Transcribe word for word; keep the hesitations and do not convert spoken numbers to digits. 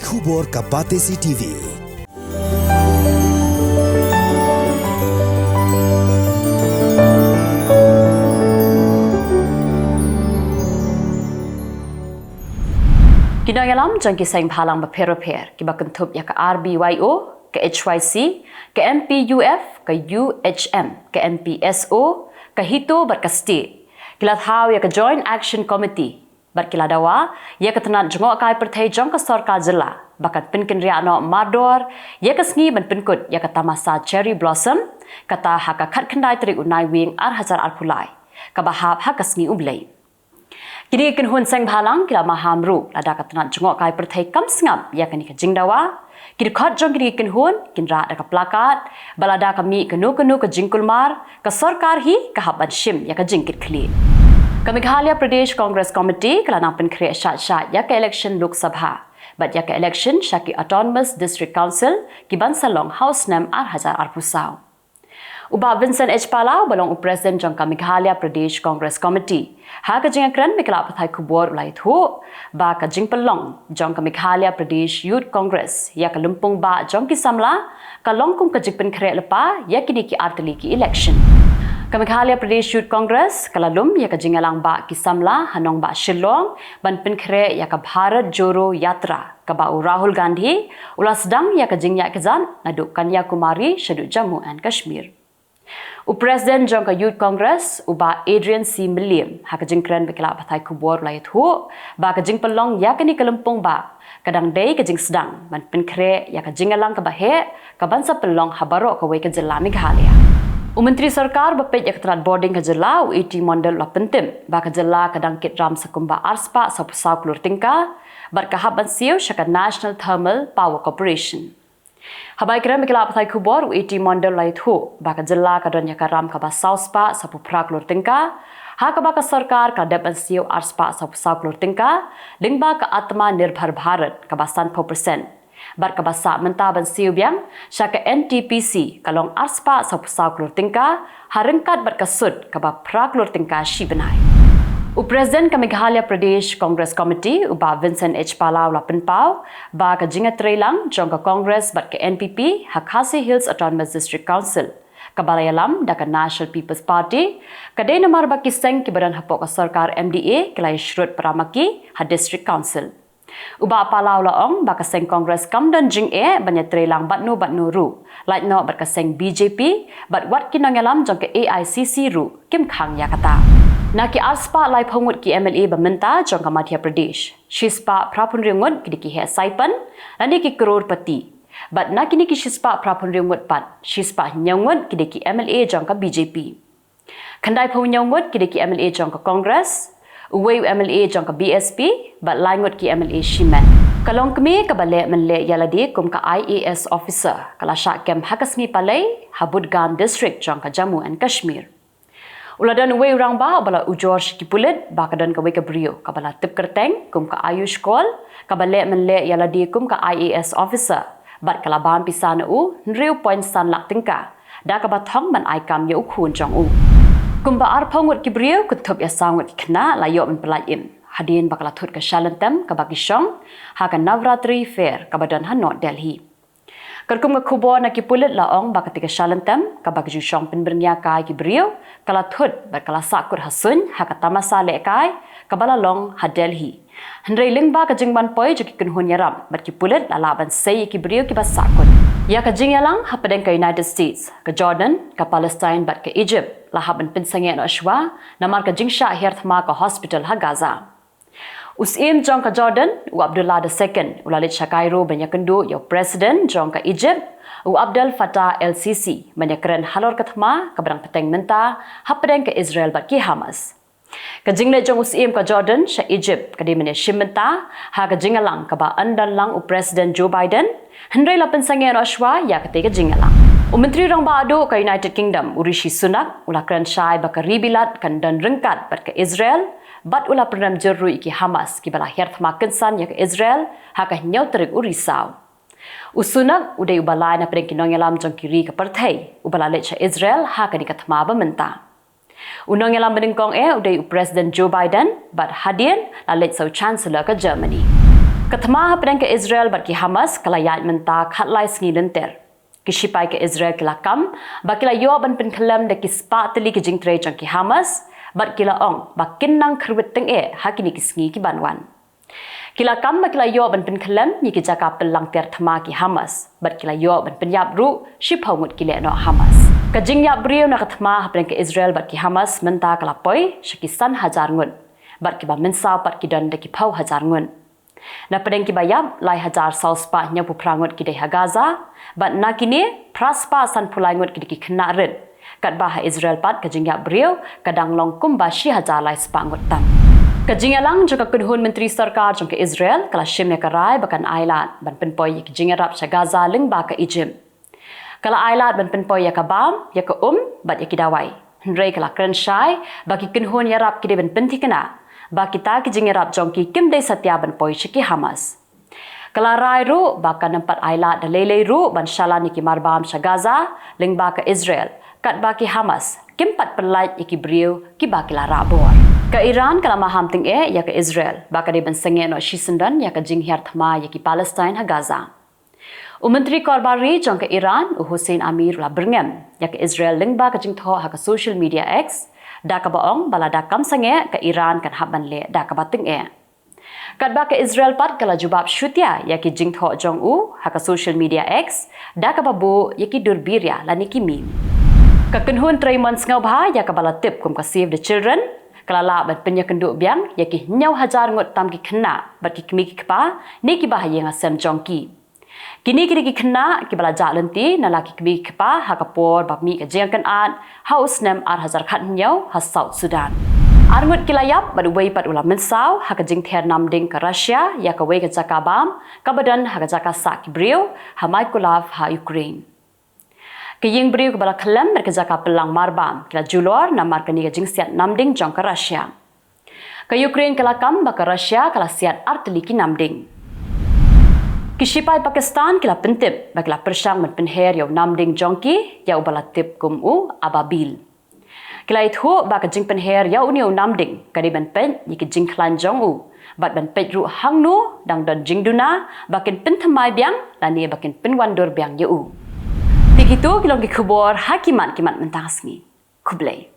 Khubor ka Batesi T V. Ki nongïalam jong ki seng bhalang bapher bapher kiba kynthup ïa ka R B Y O, ka H Y C, ka M P U F, ka U H M, ka M P S O, ka HITO bad ka STATE ki la thaw ïa ka Joint Action Committee bad ki la dawa ïa ka tnat jngohkai pyrthei jong ka sorkar jylla ba kan pynkynriah noh mardor ïa ka sngi ban pynkut ïa ka tamasa Cherry Blossom, kata ha ka khatkhyndai tarik u Naiwieng ar hajar arphew lai, kaba hap ha ka sngi U Blei. Kine ki kynhun seng bhalang ki la maham ruh lada ka tnat jngohkai pyrthei kam sngap ïa kane ka jingdawa. Ki dkhot jong kine ki kynhun kin rah da ka plakat, ba lada ka mih kano kano ka jingkulmar, ka sorkar hi ka hap ban shim ïa ka jingkitkhlieh. Ka Meghalaya Pradesh Congress Committee ka la nang pynkhreh shah shah ïa ka election Lok Sabha bad ïa ka election sha ki Autonomous District Council ki ban sa long ha u snem ar hajar arphew saw. U Bah Vincent H Pala uba long u President jong ka Meghalaya Pradesh Congress Committee, ha ka jingïakren bad ki lad pathai khubor u la ïathuh ba ka jingpynlong jong ka Meghalaya Pradesh Youth Congress ïa ka lympung bah jong ki samla ka long kum ka jingpynkhreh lypa ïa kine ki artylli ki election. Ka Meghalaya Pradesh Youth Congress ka la lum ïa ka jingïalang bah ki samla ha nongbah Shillong ban pynkhreh ïa ka Bharat Jodo Yatra kaba u Rahul Gandhi u la sdang ïa ka jingïaid kjat naduh Kanyakumari shaduh Jammu and Kashmir. U President jong ka Youth Congress, u Bah Adrian C Mylliem, ha ka jingkren bad ki lad pathai khubor u la ïathuh ba ka jingpynlong ïa kane ka lympung bah ka dang dei ka jingsdang ban pynkhreh ïa ka jingïalang kaba heh ka ban sa pynlong ha baroh kawei ka jylla Meghalaya. U Myntri Sorkar ba peit ïa ka tnat bording ka jylla, u A T Mondal u la pyntip ba ka jylla ka dang kit ram sa kumba arspah sawphew saw klur tyngka bad ka hap ban siew sha ka National Thermal Power Corporation. Haba ïakren bad ki lad pathai khubor, u A T Mondal u la ïathuh ba ka jylla ka don ïa ka ram kaba sawspah sawphew phra klur tyngka, ha kaba ka sorkar ka la dep ban siew arspah sawphew saw klur tyngka lyngba ka Atma Nirbhar Bharat kaba sanphew percent, bad kaba sah mynta ban siew biang sha ka N T P C ka long arspah sawphew saw klur tyngka, ha ryngkat bad ka sut kaba phra klur tyngka shi bnai. U President ka Meghalaya Pradesh Congress Committee, u Bah Vincent H Pala u la pynpaw ba ka jingïatreilang jong ka Congress bad ka N P P ha Khasi Hills Autonomous District Council, kaba la ïalam da ka National People's Party, ka dei namar ba ki seng kiba don hapoh ka sorkar M D A ki la ïashrut para ma ki ha District Council. U Bah Pala u la ong ba ka seng Congress kam don jingeh ban ïatreilang bad no bad no ruh, lait noh bad ka seng B J P bad wat ki nongïalam jong ka A I C C ruh kim khang ïa kata. Na ki arspah laiphew ngut ki M L A ba mynta jong ka Madhya Pradesh, shispah phraphew hynriew ngut ki dei ki heh saipan lane ki crorepati. Bad na kine ki shispah phraphew hynriew ngut pat, shispah hynñiew ngut ki dei ki M L A jong ka B J P. Khyndaiphew hynñiew ngut ki dei ki M L A jong ka Congress, uwei u M L A jong ka B S P, bad lai ngut ki M L A shimet. Ka longkmie kaba leh mynleh ïalade kum ka I A S officer ka la shah kem ha ka sngi Palei ha Budgam District jong ka Jammu and Kashmir. U la don uwei u rangbah uba la ujor sha ki pulit ba ka don kawei ka briew kaba la tip kyrteng kum ka Ayush Kaul, kaba leh mynleh ïalade kum ka I A S officer, bad ka la bam pisa na u hynriew point san lak tyngka da kaba thong ban ai kam ïa u khun jong u. Kumba arphew ngut ki briew, kynthup ïa saw ngut ki khynnah, la ïoh ban pyllait im hadien ba ka la thut ka shalyntem kaba ki shong ha ka Navratri Fair kaba don ha North Delhi. Katkum ka khubor na ki pulit la ong ba katei ka shalyntem kaba ki ju shong pynbyrngia kai ki briew ka la thut bad ka la sahkut ha suiñ ha ka tamasa lehkai kaba la long ha Delhi. Hynrei lyngba ka jingban poi jong ki kynhun ïarap bad ki pulit la lah ban sei ïa ki briew kiba sahkut. Ïa ka jingïalang hapdeng ka United States, ka Jordan, ka Palestine bad ka Egypt la hap ban pynsangeh noh shuwa namar ka jingshah hiar thma ka hospital ha Gaza. U Syiem jong ka Jordan, u Abdullah the Second, u la leit sha Cairo ban ïakynduh ïa u President jong ka Egypt, u Abdel Fattah el-Sisi, ban ïakren halor ka thma kaba dang bteng mynta hapdeng ka Israel bad ki Hamas. Ka jingleit jong u Syiem ka Jordan sha Egypt ka dei ban ïashim bynta ha ka jingïalang kaba yn don lang u President Joe Biden, hynrei la pynsangeh noh shuwa ïa katei ka jingïalang. U Myntri Rangbah Duh ka United Kingdom, u Rishi Sunak, u la kren shai ba ka ri Bilat kan don ryngkat bad ka Israel, bad u la pynrem jur ruh ïa ki Hamas kiba la hiar thma kynsan ïa ka Israel ha ka hynñiew tarik u Risaw. U Sunak u dei uba lai na pdeng ki nongïalam jong ki ri ka pyrthei uba la leit sha Israel ha kane ka thma ba mynta. U nongïalam banyngkong eh u dei u President Joe Biden, bad hadien la leit sa u Chancellor ka Germany. Ka thma hapdeng ka Israel bad ki Hamas ka la ïaid mynta khatlai sngi lynter. Ki shipai ka Israel ki la kam ba ki la ïoh ban pynkhyllem da ki spah tylli ki jingtrei jong ki Hamas, bad ki la ong ba kin nang kyrwit tyngeh ha kine ki sngi ki ban wan. Ki la kam ba ki la ïoh ban pynkhyllem ïa ki jaka pynlang tiar thma ki Hamas, bad ki la ïoh ban pynïap ruh shiphew ngut ki lehnoh Hamas. Ka jingïap briew na ka thma hapdeng ka Israel bad ki Hamas mynta ka la poi sha ki san hajar ngut, bad kiba mynsaw pat ki don da ki phew hajar ngut. Na pdeng kiba ïap, lai hajar saw spah hynñiewphew phra ngut ki dei ha Gaza, bad na kine, phra spah sanphew lai ngut ki dei ki khynnah rit. Katba ha Israel pat ka jingïap briew ka dang long kumba shi hajar lai spah ngut tam. Ka jingïalang jong ka kynhun myntri sorkar jong ka Israel ka la shim ïa ka rai ba kan ailad ban pynpoi ïa ki jingïarap sha Gaza lyngba ka Egypt. Ka la ailad ban pynpoi ïa ka bam, ïa ka um, bad ïa ki dawai. Hynrei ka la kren shai ba ki kynhun ïarap ki dei ban pynthikna ba kita ki jingïarap jong ki kim dei satia ban poi sha ki Hamas. Ka la rai ruh ba kan ym pat ailad da lei lei ruh ban shalan ïa ki marbam sha Gaza lyngba ka Israel, katba ki Hamas kim pat pyllait ïa ki briew kiba ki la rah bor. Ka Iran ka la maham tyngeh ïa ka Israel ba ka dei ban sangeh noh shisyndon ïa ka jinghiar thma ïa ki Palestine ha Gaza. U Myntri Korbar Ri jong ka Iran, u Hussein Amir, u la byrngem ïa ka Israel lyngba ka jingthoh ha ka social media X, da kaba ong ba lada kam sangeh, ka Iran kan hap ban leh da kaba tyngeh. Katba ka Israel pat ka la jubab shutia ïa ki jingthoh jong u ha ka social media X, da kaba buh ïa ki durbiria lane ki meme. Ka kynhun trei mon sngewbha ïa kaba la tip kum ka Save the Children ka la lah ban pynïakynduh biang ïa ki hynñiew hajar ngut tam ki khynnah bad ki kmie ki kpa ne kiba ha ïing ha sem jong ki. Kine ki dei ki khynnah kiba la jah lynti na la ki kmie ki kpa ha ka por ba mih ka jingïakynad ha u snem ar hajar khathynñiew ha South Sudan. Ar ngut ki la ïap bad uwei pat u la mynsaw ha ka jingther namding ka Russia ïa kawei ka jaka bam kaba don ha ka jaka sah ki briew ha Mykolaiv ha Ukraine. Ka ïing briew kaba la khyllem bad ka jaka pynlang marbam ki la julor namar kane ka jingsiat namding jong ka Russia. Ka Ukraine ka la kam ba ka Russia ka la siat artylli ki namding. Ki shipai Pakistan ki la pyntip ba ki la pyrshang ban pynher ïa u namding jong ki ïa uba la tip kum u Ababil. Ki la ïathuh ba ka jingpynher ïa une u namding ka dei ban peit ïa ki jingkhlaiñ jong u bad ban peit ruh hangno dang don jingduna ba kin pynthymmai biang lane ba kin pynwandur biang ïa u. Te kito ki long ki khubor ha ki mat ki mat mynta ka sngi. Khublei.